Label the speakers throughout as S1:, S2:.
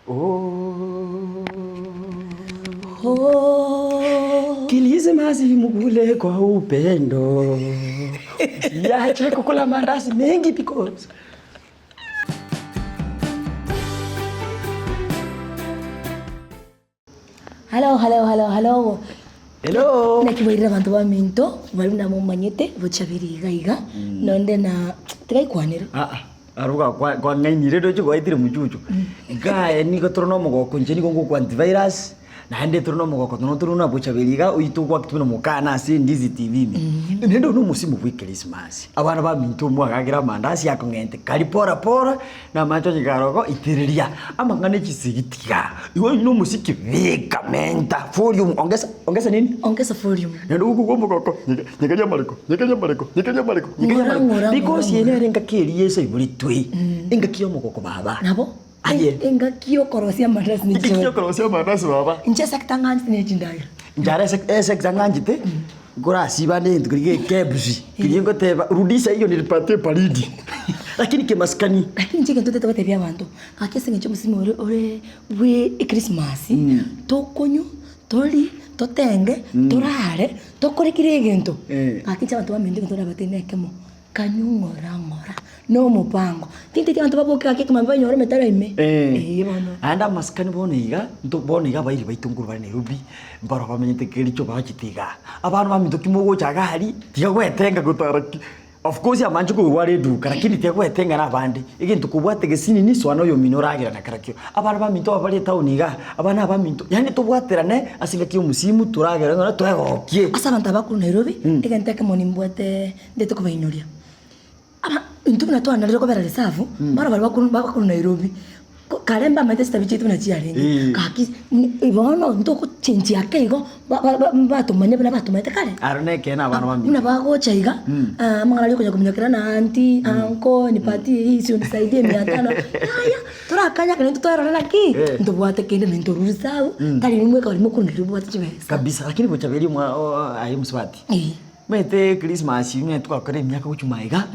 S1: Oh.
S2: Krismasi mukule kwa upendo. Usiache kukula mandazi mengi because
S1: Hello, hello, hello, hello.
S2: Hello.
S1: Naki boirire abanto baminto baria buna momanyete bochaberi iga iga nonde na tigaikwanera.
S2: Ah, ah, aruga kwa kwang'ainire ndoche gwaetire mochuchu. Gaye nigo tore na omogoko inche nigo ngokwa antivirus, naende tore na omogoko tono tore na bochaberi iga oyio togwaki buna mokana ase Ndizi TV ime. Naende oyo na omosimo bwa ekerisimasi, abana baminto mwagakera amandasi akong'ente kari pora pora, Na amache onye karoko itereria amang'ana echisegi tiga. Igo oyio nomosiki beka menta volume ongeza ongeza nini?
S1: Ongeza volume.
S2: Naende ogokwa omogoko nyege nyegeria amareko nyegeria amareko nyegeria amareko nyegeria
S1: Ng'ora,
S2: amareko
S1: ng'ora, ng'ora,
S2: because eye
S1: ng'ora.
S2: nere engaki eria Yeso aiboretwe engaki ya omogoko baba.
S1: Nabo
S2: Aye.
S1: engaki yokorosia amandasi ne
S2: Engaki
S1: chichabati.
S2: yokorosia amandasi baba.
S1: Inche sector ng'anchete ne chindagera.
S2: Inche are ese esector ng'anchete nkorasiba ande egento keria gie kebs keria ngoteba rudisha hiyo nilipatie baridi lakini kimaskani.
S1: Lakini inche egento ntagete gotebia abanto, gaki ase eng'encho omosimo ore ore bwe ekrismasi, tokonywa, torie, totenge, torare, tokore kera egento, gaki inche abanto baminto egento ndabatebie nekemo. Kanywa ng'ora ng'ora nomopango. Tinteti abanto baboke gaki ekemambia banyore emetaro ime. Ee bono.
S2: Naende amasikani bono iga, nto bono iga abairi baito nkorwa bare Nairobi, mbaro bamenyete Kericho bachete igaa. Abana baminto ki mogocha iga aria, tiga gwetenga gotara ki, of course amanche koigwa are eduka lakini tiga gwetenga na abande. Egento kobwate gesinini soa na oyomino oragera na kerakio. Abana baminto aba bare etown igaa, abana abaminto, yaani tobwaterane ase engaki ya omosimu toragere ng'a twegokie.
S1: Ase abanto aba korwa Nairobi, egento ekemo nimbwate. Ndete kobainyoria, aba intwe buna twanarire kobera reserve, bono baria bakorwa bakorwa Nairobi, ko kare mbamaete chitabi chiaito buna chiarenge,
S2: Eh.
S1: gaki mm bono ntogochenchia ake igo, ba- ba- ba- batomanye buna batomanyete kare.
S2: Aro nekeene abana baminto.
S1: Buna bagocha iga, amang'ana aria okonya kominyokera na aunty, uncle, nipatie hii si unisaidie mia tano, yaya torakanya ekero intwe twarora naki,
S2: Eh.
S1: ntobwate kende na intwe orure reserve, tari inwe mweka baria mokorwa Nairobi mobwate chibesa.
S2: Kabisa, lakini bochaberi mwa o- aye mosubati.
S1: Eh.
S2: Omanyete Christmas buna twakora emiaka gochia magega,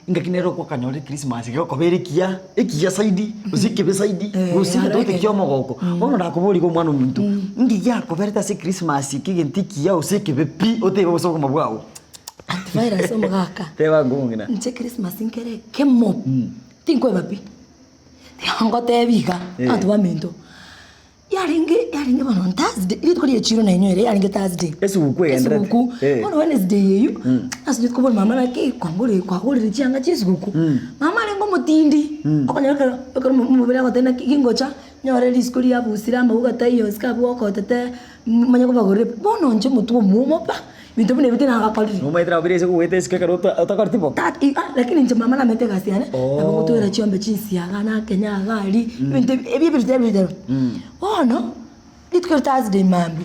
S2: engaki nere okwakanyora echristmas gegokoba ere ekiya, ekiya zaidi, gose ekebe zaidi, gose egento gete kia omogoko. Bono nakoboria iga omwana ominto, nki giakoberete ase echristmas eke egento ekiya gose ekebe pi, otebe gose obogima bwago?
S1: Antivirus omogaka.
S2: Teba ng'o omong'ina.
S1: Inche Christmas nkere ekemo, tinkoeba pi, tiga ngotebi iga, abanto baminto. Yarenge yarenge bono on Thursday, rituko ria echiro nainwe ere yarenge Thursday.
S2: Esuguku egenderete.
S1: Esuguku.
S2: Eh.
S1: Bono Wednesday eywo, ase rituko bono mama naki kwagorire kwagorire chianga chia esuguku. Mama arenge omotindi, okonyora ekero ekero omo omobere agoteba naki gingocha, nyore risiko riabusire amauga taiyo isiko abwo okotete, manye kobagorera ebi. Bono inche omotwe omwomo pa, ebinto buna ebi tinagakorire.
S2: Nomaete nabo bire ase kogoeta esiko ekero ota otakoreti bo?
S1: Tata i ah lakini inche mama namanyete egasi yane,
S2: Oh.
S1: nabo ngotwera chiombe chinsiaga nakenya iga aria, ebinto ebi ebi ebinto ebitero. Bono, rituko eri Thursday mambia,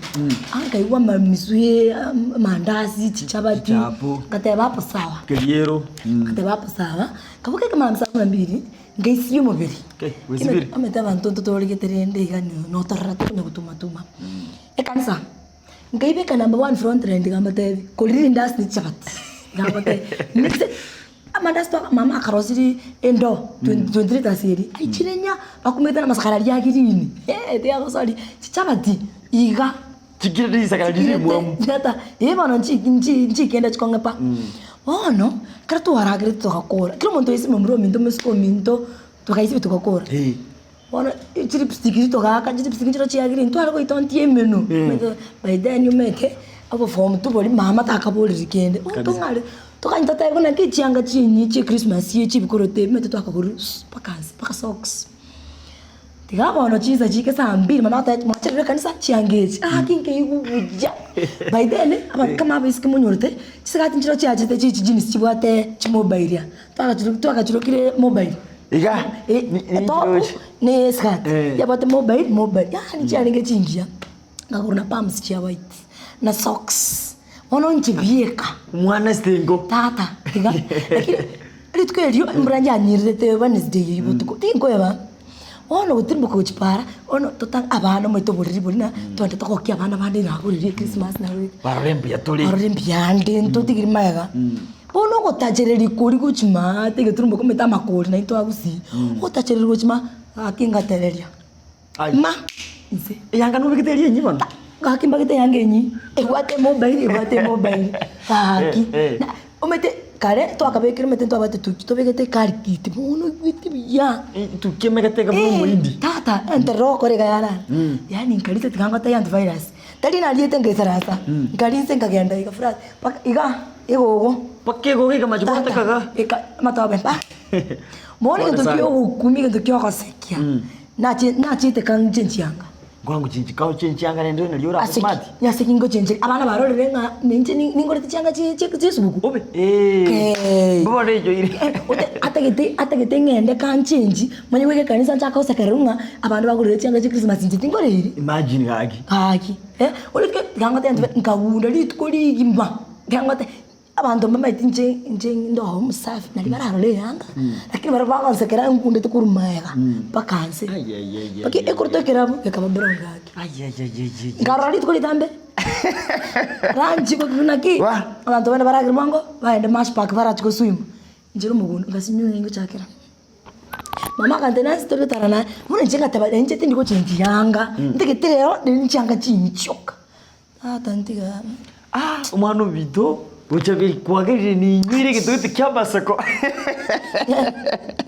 S1: nkaigwa amamisu ya amandasi, chichabati,
S2: Chichapo.
S1: ngateba hapo sawa,
S2: Keriero.
S1: ngateba hapo sawa, nkaboka ekemambia saa kumi na mbili, nkaisibia omobere,
S2: Okay, gwesibire?
S1: omanyete abanto ntotoregete rende iga notorora tokonya gotuma tuma. Ekanisa. Nkaibeka number one front line tigambatebi, kori rindasi ne chichabati, tigambatebi mix amandasi twaka mama akarosirie endoo 20 litres eria, aichire nya, bakumete na amasakara aria a green, tigagosoria, chichabati iga.
S2: Chikire risakara rire rimwamu.
S1: Tata, eh bono nchi nchi nchikenda chikong'e pa. Bono, ekero twaragerete togakora, kera omonto oisime omorwe ominto omosike ominto, tokaisibia togakora. Bono chilipstick riria togaaka, chilipstick nchiro chiagire intware goitontia emenwa, omanyete by then omanyete oboform tobori mama takaboriri kende, bono
S2: Kabisa.
S1: tong'are tokanye totebe buna naki chianga chinyia chia echristmas echi ebikoroto ebi omanyete twakagorire mpaka nse mpaka socks. Tiga bono chinsa chiike saa mbiri mama agoteba mwacherire ekanisa chianga echi, gaki nkaigwa buya. By then aba kama abaiseke monyorete, chisigati nchiro chiachete chi chijeans chibwate chimobile aa, twagachiro twagachirokire mobile.
S2: Iga,
S1: Eh,
S2: ni- ni
S1: top
S2: nchiroche.
S1: ne eskirt
S2: Eh.
S1: yabwate mobile mobile yaani chiarenge chingiya nkagora na pams chia white na socks bono inche bieka
S2: Omwana sitengo.
S1: tata iga lakini rituko erio embura yanyirerete Wednesday eywo botuko tinkoeba bono gotirimboka gochia para bono tota abana omanyete oboriri boria na twende togokia abana bande nagoreire echristmas nagoreire
S2: Barore mbuya tore.
S1: Barore mbuyande ntotigiri magega. Bono ogotachereria koria gochia maate egeturumba komenta amakori naintwe agusii, ogotachereria gochia ma gaki ngatereria.
S2: Ai.
S1: Ma! Inse.
S2: Eyanga nobegete eria enyi bono?
S1: Gaki mbagete eyanga enyi, ebwate emobile, ebwate emobile, gaki.
S2: Eh, eh.
S1: Na omanyete kare twakabekire omanyete ntwabwate tuki tobegete ekarikiti bono oigwete buya.
S2: Tuki emegete iga buna omoindi.
S1: Tata, enterere ogokora iga yarara. Yaani nkarita tiga ngotebi antivirus, tari nariete nkaisarasa, nkaria inse nkagenda iga flat, mpaka iga, egogo.
S2: Mpaka egogo ekamachi
S1: Tata,
S2: goteka iga.
S1: eka amatobe pa. Bono
S2: Pole
S1: egento
S2: sana.
S1: kia ogokumia egento kia ogosekia, nache nachete kang'uche nchianga.
S2: Kwangu chinchi kao chinchianga rende nario orabe
S1: Ase ki?
S2: smart.
S1: Ase ki ngochencheria? Abana barorire ng'a ninche ni- ningorete chianga chi- chi- chiesuguku.
S2: Obe eh.
S1: Kei.
S2: Bono echoire.
S1: Eh, ote- atagete atagete ng'ende kanchenchi manye goika ekanisa nchake gosekererwa ng'a abanto bagorire chianga chia christmas inche tingoreiri.
S2: Imagine gaki.
S1: Gaki, eh, orike tiga ngotebie ntobe nkagunda rituko rigima, tiga ngote. Abanto mbamaeti inche inche inde omosafi nari bararore eyanga, lakini baria bagonsekera nkundete korwa magega mpaka nse. Mpaka ekorwa ekerabu gekaba brown gaki. Nkarora rituko ritambe, lunch buna ki, abanto bande baragere bwango, bagende mash park barachi goswim, inche na omogondo ngasinywa ng'a ngochakera. Mama akantebia nase tore gotara naye, bono inche ngateba inche tindi gochenji yanga, ntagete rero nere chianga chinchioka. Tata ntiga.
S2: Ah, omwana obito gocha beri kwagerire ninywire egento gete kia amaseko.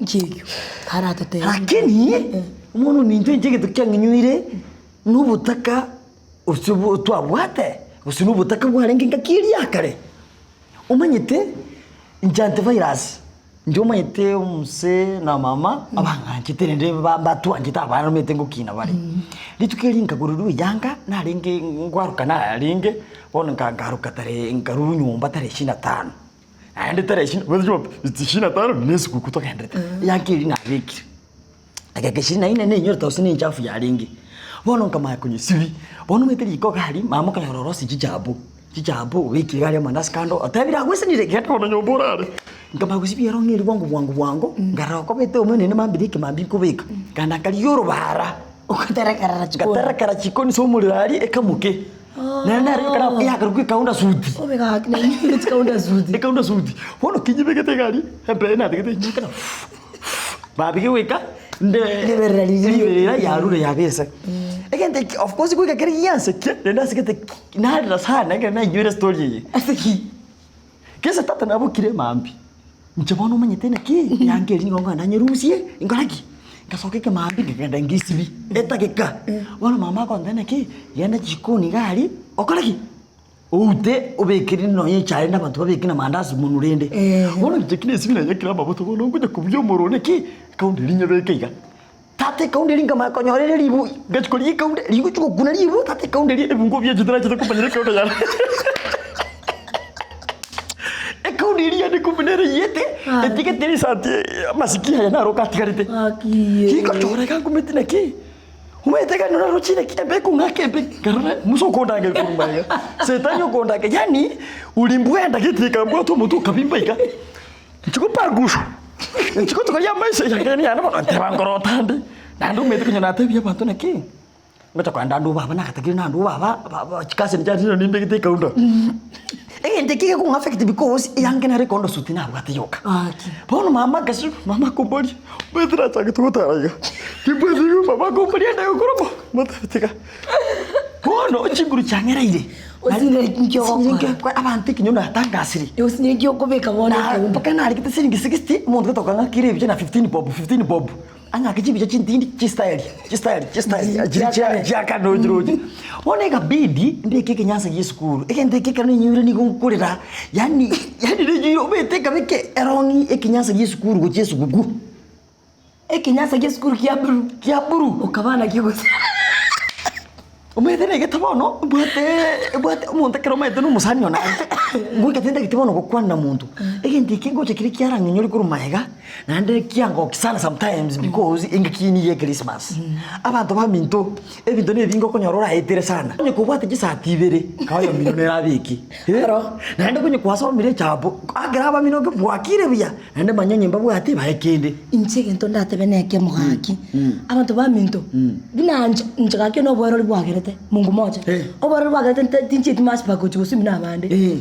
S1: Nki ekio? Karatotebie.
S2: Lakini omwana ominto inche egento kiang'inywire nobotaka ose bo twabwate gose nobotaka bwarenge ngaki eria ya kare. Omanyete inche antivirus. Inche omanyete omse na mama abang'anchete rende ba- batwanchete abana omanyete ngokina bare. Rituko eri nkagorerwa eyanga narenge ngwaroka narenge bono nka nkaroka tarehe nkarwa nyomba tarehe ishirini na tano, naende tarehe ishirini ishirini na tano na esiguku togenderete, eyanga eria nabekire. Egeka ishirini na inne nenyorete gose na enchafu yarenge. Bono nkamanya konyesibia, bono omanyete riko iga aria, mama okonyora orosirie chichabu, chichabu obekire iga aria amandasi kando, otebire agwesanire genda bono nyomba orare. Nkamanya gosibia ero ng'eria bwango bwango bwango, nkarora okobete omwene naende mambia ekemambia nkobeka, nkagenda nkarigia orobara,
S1: Ogaterekerera chikoni.
S2: ngaterekera chikoni ase omorero aria ekamoke, naende naro ekero yakarokwa ekaunda suti.
S1: Obe gaki naende chikaunda suti.
S2: Ekaunda suti, bono kinyebegete iga aria, embe natigete nyakana. Babige goika nde
S1: Riberera riria.
S2: riberera yarure yabese. Egento eki of course goika kere giansekia naende ase gete ki narera sana ekero nainywire estory eye.
S1: Ase ki?
S2: Gese tata nabokire mambia, inche bono omanyete naki, eanga eria nigo nkogenda nyerusie, nkore ki? Ngasoka ekemambia nkagenda ngesibia, etageka, bono mama agontebia naki, genda chikoni iga aria, okore ki? Oute obekere nonya echae rende abanto babeke na amandasi monwe rende. Bono inche kera esibia nanyekire amabuta bono nkonya kobuya omoro one ki, ekaunti eria nyebeke iga. Tata ekaunti eria nkamanya konyora ere ribu, ngachia korigia ekaunti, rigochia gokuna ribu, tata ekaunti eria ebingo biachete nachete komanyera ekaunti yane. Ekaunti eria yane kumbe nere eyete, etigete risati amasiki aya naro gatigarete. Gingochora iga ngumeti naki. Omanyete ekero narochire embe ekong'aka embe, nkarora Musa okondangeria korwa magega, Setani okondangeria, yaani ulimbwenda gete ekambwata omotwe okabimba iga, inche gopanguswa, inche gotogoria amaiso yane yane bono nteba nkorota nde, naende omanyete konya natebia abanto naki, ngocha kogenda ande obaba nagatakire nande obaba ba chikaseni chiane nimbegete ekaunda. Egento eke gekong'a affect because eyange nere ekondo suit nabwate yoka.
S1: Gaki.
S2: Bono mama akasio, mama akomboria, omanyete nachagete gotara iga, timbwati iga mama akomboria ende gokora mo, motebia tiga. Bono chinguru chiang'ereire,
S1: Osire nki ogokora?
S2: abanto ekenyoro natangasire.
S1: Osire nki okobeka bono
S2: Na
S1: ekaunda?
S2: mpaka narigete siringi 60, omonto gete okang'akera ebicha na 15 bob, 15 bob. Ang'ake chibicha chintindi chistyle, chistyle, chistyle, chiria chia chiakare roche roche. Bono ekabidi mbeke ekenyansa gia esukuru, egento eke ekero nainyoire nigo nkorera, yaani yaani nainyoire omanyete ekabeke erong'i ekenyansa gia esukuru gochia esuguku.
S1: Ekenyansa gia esukuru kia blue.
S2: Kia blue.
S1: Okaba nakio gose.
S2: Omanyete naigete bono, mbwate mbwate omonto ekero omanyete na omosani one aye, ngoika tindagete bono gokwana na monto, egento eke ngocha keria kiarang'inyore korwa magega, naende kiangokia sana sometimes because engaki eye nigo ya echristmas. Abanto baminto, ebinto na ebinge okonyora oraetere sana, onye kobwate chisati ibere, nka oyomino nere abeke,
S1: Ero.
S2: naende onye kwasomire echapo, akera abamino ki bwakire buya, naende manya onye mbabwate bae kende.
S1: Inche egento ndatebe nekemo gaki, abanto baminto, buna inche inche gaki one oboerori bwagerete, Mungu moja,
S2: Eh.
S1: oboerori bwagerete nte tinchieti masi mpaka gochia goswim na abande.
S2: Eh.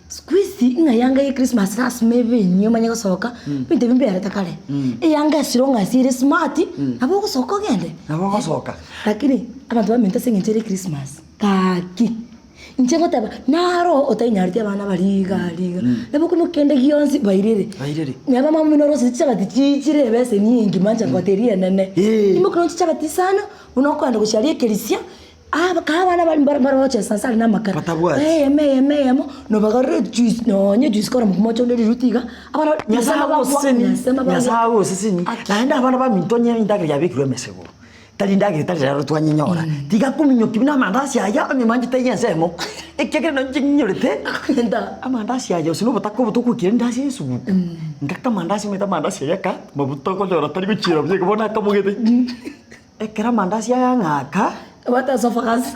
S1: Siku hizi ng'a eyanga ya Christmas lasima ebe enyia omanye gosoka, ebinto ebi mbiarete kare. Eyanga esiro ng'a ase ere smart, nabo ogosoka ogende.
S2: Nabo ogosoka.
S1: Lakini abanto baminto ase eng'encho ere Christmas, gaki, inche ngoteba naro otainyareti abana baria iga aria iga, nabo okoimokia kende gionsi bairere.
S2: Bairere.
S1: Neba mama omino oroseti chichabati chiichire ebeseni engima inche ngotebi enene. Imoki nonye chichabati isano, buna okoenda gochia aria ekerisia, Aba kaa abana baria mbaro mbaroche sasa are namakara.
S2: Batabwati.
S1: Eyemo eyemo eyemo, nobagarore ejuice nonye ejuice kore mokomocha onde riruti iga, abana
S2: Nyasaye agoseseni, Nyasaye agoseseni,
S1: Aki.
S2: naende abana baminto onye endagera yabekirwe emesego, tari endagera etari rero twanyenyora, tiga kominyokia buna amandasi aya onye mwanchete eywo ensemo, ekiagera nonye inche nginyorete,
S1: Enda.
S2: amandasi aya gose na obotaka obo togoikera endasi ya esuguku, ngaka amandasi omanyete amandasi aya aka, mabuta okonyora tari gochiera buya iga bono akamogete. Ekero amandasi aya ang'aka.
S1: What esophagus.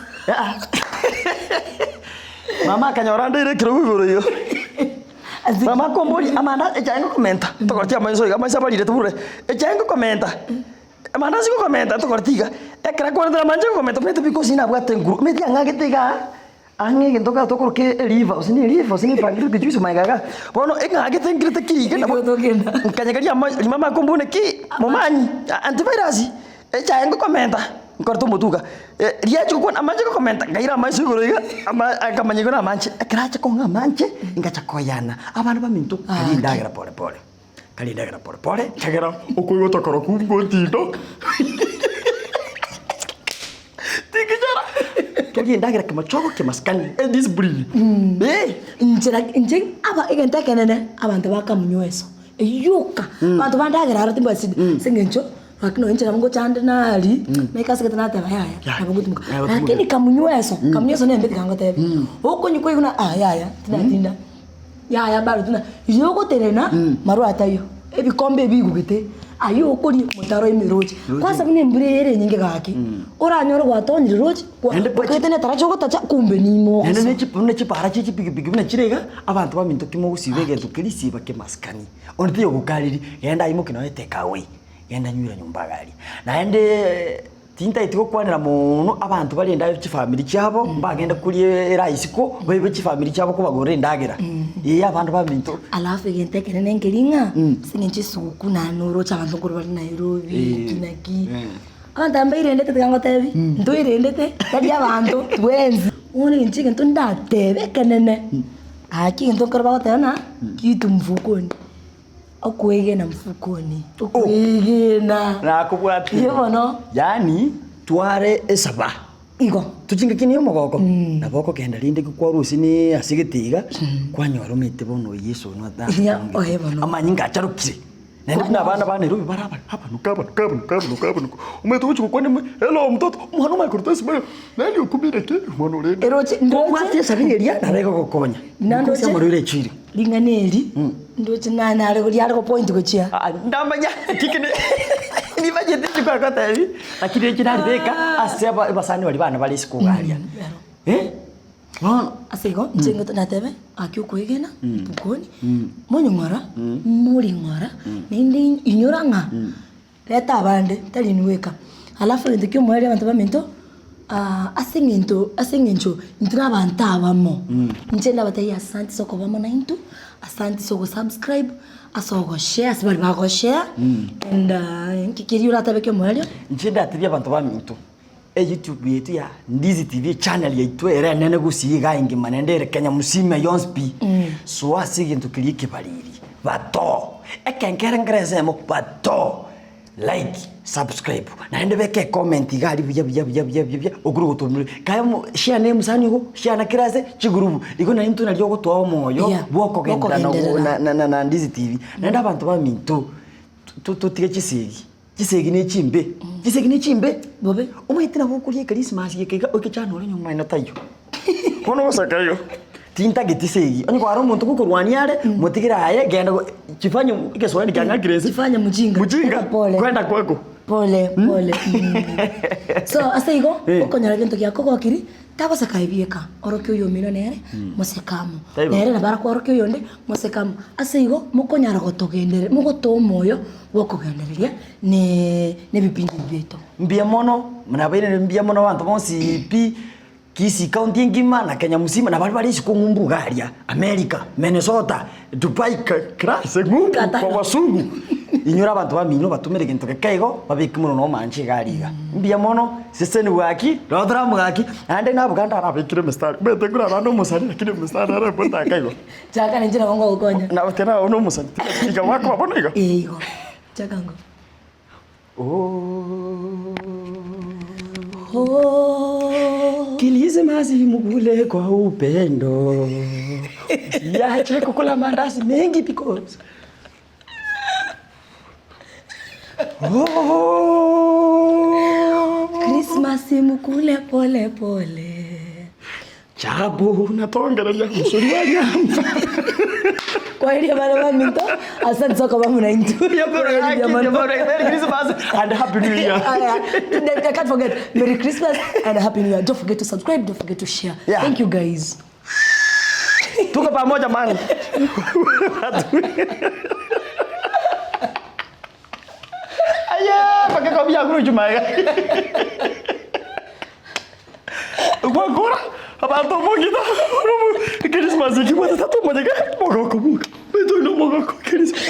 S2: Mama akanyora ndeire ekerogo igoro igo. Mama akomboria amandasi echae ngokomenta tokoreti amaiso iga amaiso abarire tobure echae ngokomenta amandasi ngokomenta tokoreti iga ekero akwanete amanche ngokomenta omanyete because nabwate enguru omanyete ang'agete igaa. Ang'e egento kare tokoroka eliver, gose ne eliver gose ne pancreatic juice magega igaa. Bono eng'agete nkirete ki iga nabo nkanyegeria ama rimama akombuna ki momanyi antivirus echae ngokomenta nkorete omotuka riachi gokwana amache ngokomenta nkaira amaiso igoro iga ama akamanya igo namanche. Ekero acha kong'a amanche ngacha koyana abana baminto karia endagera pore pore, karia endagera pore pore ekiagera okoigota korokwo ngotindo. Tikinyora torie endagera kemachogo kemasikani ediscipline eh.
S1: Inche na inche aba egento ekenene abanto bakamunywa eso eywo yoka abanto bandagera aro timbwati shida ase eng'encho lakini nonye inche nabo ngochande nari naika ase egete nateba yaya
S2: Yaya.
S1: nabo ngotimoka
S2: Yaya, gotimoka.
S1: lakini kamunyweso kamunyweso nembe tiga ngotebie okonywa kwaigwa buna ah yaya tinatinda Yaya bado tuna riria ogotenena marwa ataiyo ebikombe ebigugete ayio okoria motaro ime roche kwanza buna embura eye ere enyinge gaki oranyore gwatonyire roche kwa
S2: Naende bwa-
S1: okagete netaracha ogotacha kumbe nimo
S2: Naende
S1: ogosoa.
S2: ne chipa buna chipara chie chipikipiki buna chire iga, abanto baminto ki mogosiba egento keria siba kemasikani. Onde taiyo ogokariri, genda aimoke nonya etake away, genda nywera nyomba iga aria. Naende Tintaeti gokwanera moono abanto bare endagera chifamiri chiabo, mbagende koria eraha isiko, baibe chifamiri chiabo kobagorera endagera. Ee abande baminto.
S1: Alafu egento ekenene nkeri ng'a, ase eng'encho esuguku naende noroche abanto nkorwa bare Nairobi,
S2: Eh.
S1: naki naki. Abanto aba mbairendete tiga ngotebi, ntoirendete, tari abanto twensi. Bono inche egento ndatebe ekenene, gaki egento nkero bagoteba ng'a kitu mfukoni. Okwegena mfukoni, okwegena.
S2: Nakobwatia.
S1: Iyo bono.
S2: Yaani tware esaba.
S1: Igo.
S2: Tochingaki niyo omogoko, nabo okogenda rinde kwarwa ase ase egete iga, kwanyora omanyete bono Yeso
S1: Iya, oye bono.
S2: amanyinga acharokire. Naende buna abana ba Nairobi bare aba abanuka abanuka abanuka abanuka abanuka. Omanyete ogochi gokwana hello mtoto, omwana omanye korwa esime, nani okumire ki? Omwana orende.
S1: Eroche ndoche.
S2: Kobwate esabi eria nabo egogokonya.
S1: Buna
S2: Because
S1: ndoche.
S2: amarwaire echire.
S1: Ring'ana eri ndoche na nare riare gopoint gochia.
S2: Ah, ndamanya kiki nimanyete inche kwagotebi lakini eki naribeka ase aba abasani baria bane bare isiko iga aria eh bono
S1: Ase igo inche nigo natebe gaki okoegena mpukoni monyong'ora moring'ora naende inyora ng'a Reta abande, tari inwe bweka. Alafu egento kia omoerio abanto baminto, ase eng'ento ase eng'encho intwe na abanto abamo, inche ndabatebie asante ase okoba amo naintwe, asante ase ogosubscribe, ase ogoshare ase baria bagoshare, and nki keria oratebe kia omoerio.
S2: Inche ndatebie abanto baminto, eyoutube yaito ya Ndizi TV echannel yaito ere enene gusii iga engima naende ere Kenya musima yonsi pi, soa ase egento keria ekebariri, bato, ekenkere nkere ensemo bato, like, subscribe, naende beka ecomment iga aria buya buya buya buya buya buya okure gotomire, kae mo share na omosani ogo, share na kera ase chigurubu, igo naintwe intwe nario ogotoa omoyo
S1: Yeah,
S2: bwa okogenderera na
S1: bwokogenderera.
S2: na na na Ndizi TV. Naende abanto baminto, to totige chisegi. Chisegi ne chimbe, chisegi ne chimbe.
S1: Bobe.
S2: Omanyete nabo okoria ekrismasi geke iga oike chana ore nyomba ino taiyo. Bono ogoseka igo, tintageti segi, onye kware omonto gokorwania are, motigere aye genda go chifanye egeswahili kiang'akire inse.
S1: Chifanye mjinga.
S2: Mjinga,
S1: Eka pole.
S2: kwenda kwako.
S1: Pole pole so ase igo,
S2: Eh.
S1: okonyora gento giakogokiri, tagoseka aye bieka, orokia oyomino nere, moseke amo.
S2: Taibo.
S1: Nere nabo arakworokia oyonde, moseke amo. Ase igo, mokonyara gotogendereria, mogotoa omoyo. Bw'okogendereria ne nebipindi biaito.
S2: Mbuya mono, nabairire mbuya mono abanto bonsi pi. Kisii county engima na Kenya mzima na baria bare isiko ng'umbu iga aria, America, Minnesota, Dubai kera ase ng'umbu
S1: Qatar.
S2: kwa basungu. Inyora abanto bamino batomere gento geke igo, babeke mono na omanche iga aria iga. Mbuya mono, seseni bwaki, rora toramogaki, naende naboka ndarabekire emistari, omanyete nkore abande omosani lakini emistari nere mbotaka igo.
S1: Chaka ninche nabo ngogokonya.
S2: Nabo tera one omosani, tiga gwakoba bono iga.
S1: Ee igo. Chaka ngo.
S2: Oh.
S1: Oh.
S2: Krismasi mukule kwa upendo. Usiache kukula mandazi mengi because. Oh.
S1: Krismasi mukule pole pole.
S2: Chabu natongereria mosori wa nyama.
S1: Kwaheria bana baminto, asante sana kwa bamu na intu.
S2: Merry Christmas and Happy New Year.
S1: Aya, I can't forget. Merry Christmas and a Happy New Year. Don't forget to subscribe, don't forget to share.
S2: Yeah.
S1: Thank you guys.
S2: Tuko pamoja man. Aya, pake kwa kuru chuma. Gwakora abantu mugita Christmas ikibwata tatu moja mogoko muka. Beto no mogoko Christmas.